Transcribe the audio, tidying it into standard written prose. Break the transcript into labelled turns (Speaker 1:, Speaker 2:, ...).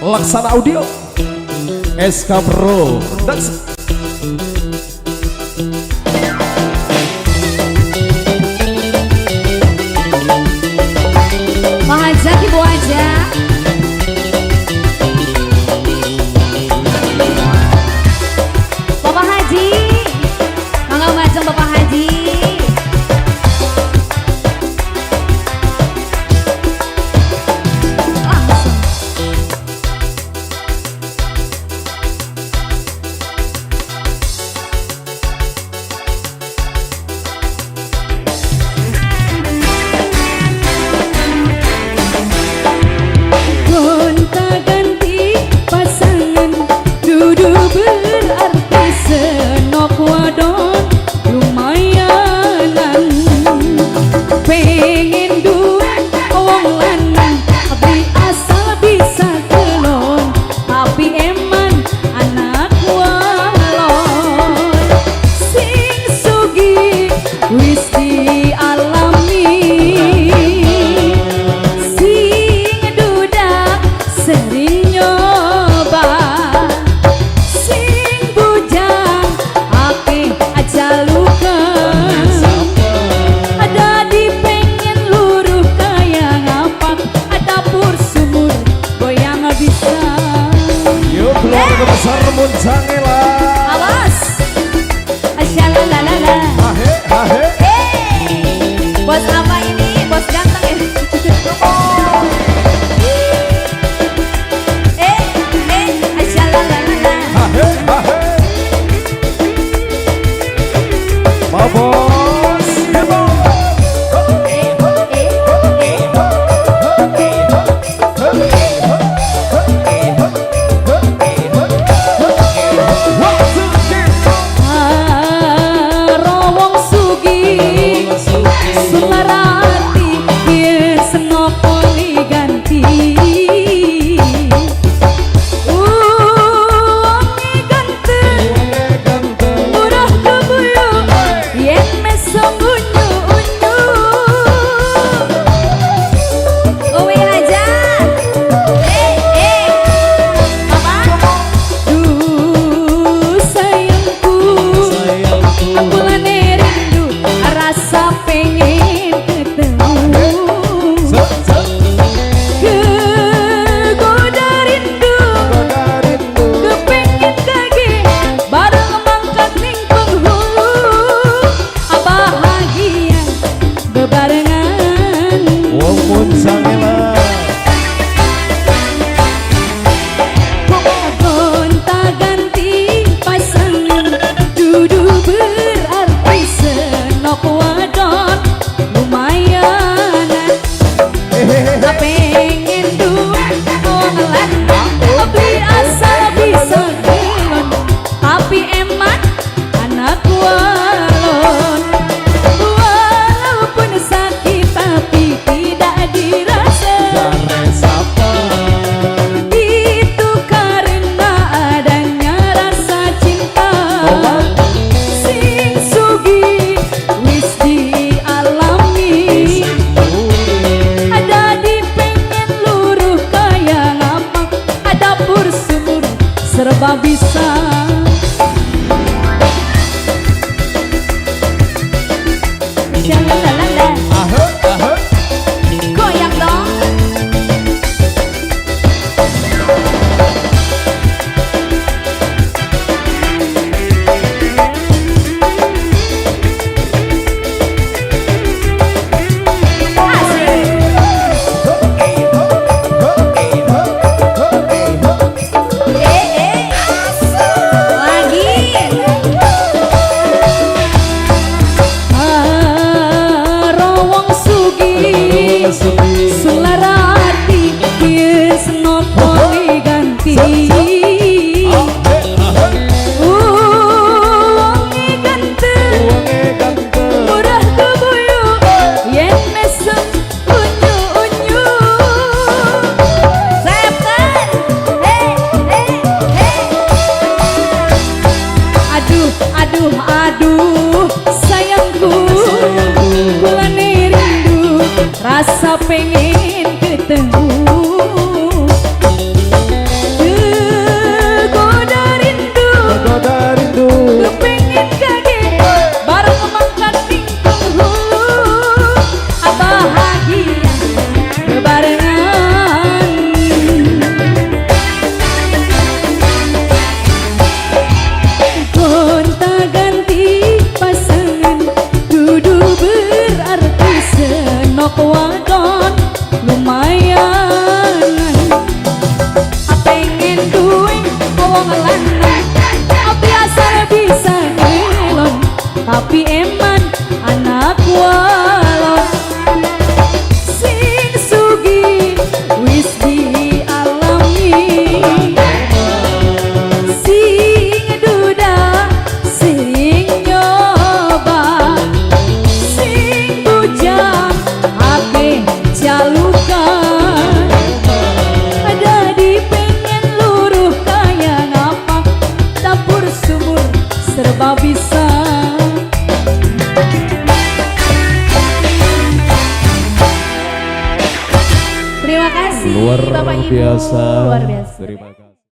Speaker 1: Laksana Audio, SK Pro dan
Speaker 2: Pak Hajat, Ibu aja. Bapak Haji, mangga macam Bapak Haji. Langsung. Gonta-ganti pasangan dudu berarti senok wadon lumayanan, pengen duwe wong lanang tapi asal bisa kelon, tapi eman anak walon sing sugih wis dialami, sing duda sering nyoba, sing bujang akeh aja luka, ada di pengen luruh kaya ngapak, dapur sumur goyang bisa.
Speaker 1: Yuk, keluarga besar Muncangela.
Speaker 2: Awas, asyalalalala.
Speaker 1: Hahe hahe.
Speaker 2: Hey, bos apa ini? Bos ganteng ya? Eh, eh, asyalalalala.
Speaker 1: Hahe hahe. Mau bos.
Speaker 2: Eh, eh, eh.
Speaker 1: One, two, three, four.
Speaker 2: Karo wong sugih sularati yen senoko ganti. Wonge ganteng murah kebuyuk yen mesem unyu-unyu. Uwi aja. Eh, eh. Apa? Duh sayangku, aku lane rindu rasa pengen ketemu. Kegoda rindu, kepengen kage bareng mangkat ning penghulu, bahagia bebarengan.
Speaker 1: Wong Muncangela.
Speaker 2: Gonta-ganti pasangan dudu berarti senok wadon lumayanan, pengen duwe wong lanang beli asal bisa kelon, tapi eman anak walon, walaupun sakit tapi tidak dirasa, itu karena adanya rasa cinta. Sing sugih wis dialami, ada di pengen luruh kaya ngapak, dapur sumur serba bisa. Shalalala.
Speaker 1: Ahe ahe.
Speaker 2: Goyang dong. Asik. Eh, eh. Lagi. Karo wong sugih sularati yen senoko ganti. Wonge ganteng murah kebuyuk yen mesem unyu-unyu. Setan. Hey, hey, hey. Aduh, aduh, aduh, sayangku, kulane rindu, rasa pengen ketemu. kelon lumayan. Pengen duwe wong lanang biasa bisa ngelon, tapi eman anak walon. Sing sugih wis dialami, sing duda sing nyoba, sing bujang akeh jalukan. Dadi pengen luruh kaya ngapak, dapur sumur serba bisa. Terima kasih
Speaker 1: Luar
Speaker 2: Bapak Ibu.
Speaker 1: Biasa.
Speaker 2: Luar biasa.
Speaker 1: Terima kasih.